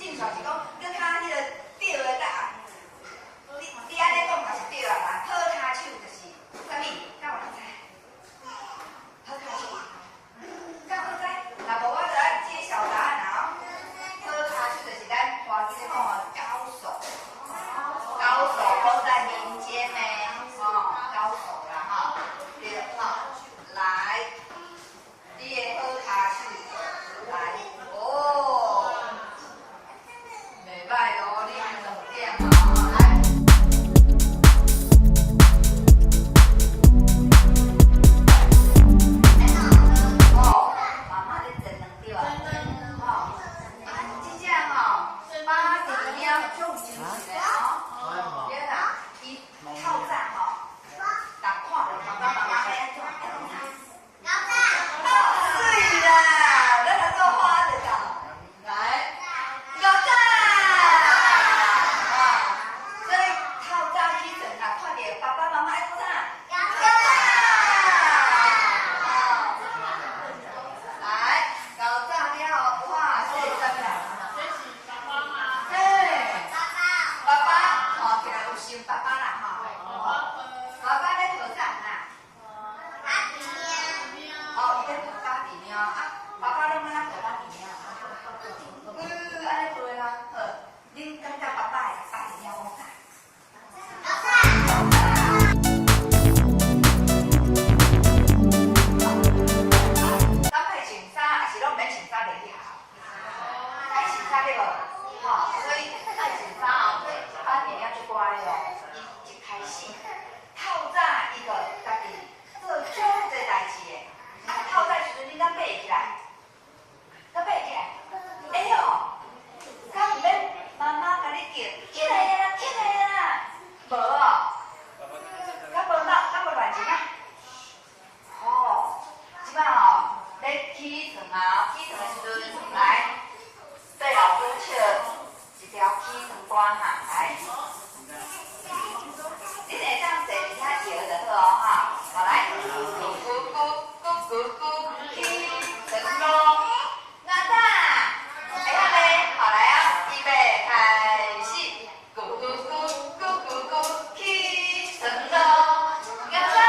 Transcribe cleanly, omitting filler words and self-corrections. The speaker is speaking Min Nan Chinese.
正常是講，閣較彼个對的答案。你按呢講嘛是對啊啦。好跤手就是啥物？敢有人知？好跤手，敢有知？若無我就愛揭曉答案啊！好跤手就是咱華語咧講的高手，高手都在民間呢，吼，高手啦吼，對吼，來，你的好跤手來，哦，袂䆀哦，你兩點哦，來。哦，媽媽咧煎卵對吧？吼，啊，這只吼，巴迪貓足有精神的吼，對啦，伊透早吼，若看著爸爸媽媽欲按怎，愛講啥？媠啦，咱來做花就到，來，𠢕早，啊，所以透早起床，若看著爸爸媽媽愛講啥？𠢕早，哦，來，𠢕早了後，哇，這是啥物啦？嘿，爸爸，吼，起來有想爸爸啦，吼，爸爸咧抱啥啦？哦，伊咧抱巴迪貓啊，爸爸攏按怎抱巴迪貓？按呢抱的嗎？好，恁感覺爸爸會共巴迪貓講啥？咱愛穿衫，抑是攏毋免穿衫袂去學校？愛穿衫對無？吼，所以愛穿衫哦。所以巴迪貓足乖哦。伊一開始透早伊就家己做足濟代誌的。啊，透早時陣恁敢爬會起來？敢爬會起來？會哦。敢毋免媽媽共你叫起來啊啦，起來啊啦，無哦。敢無鬧，敢無亂錢啊？哦，這擺吼咧起床啊，起床的時陣來對老師唱一條起床歌哈，來。你會當坐佇遐搖就好哦，哈，好來，咕咕咕咕咕咕起床囉，𠢕早，會曉袂？好來啊，預備開始，咕咕咕咕咕咕起床囉，𠢕早。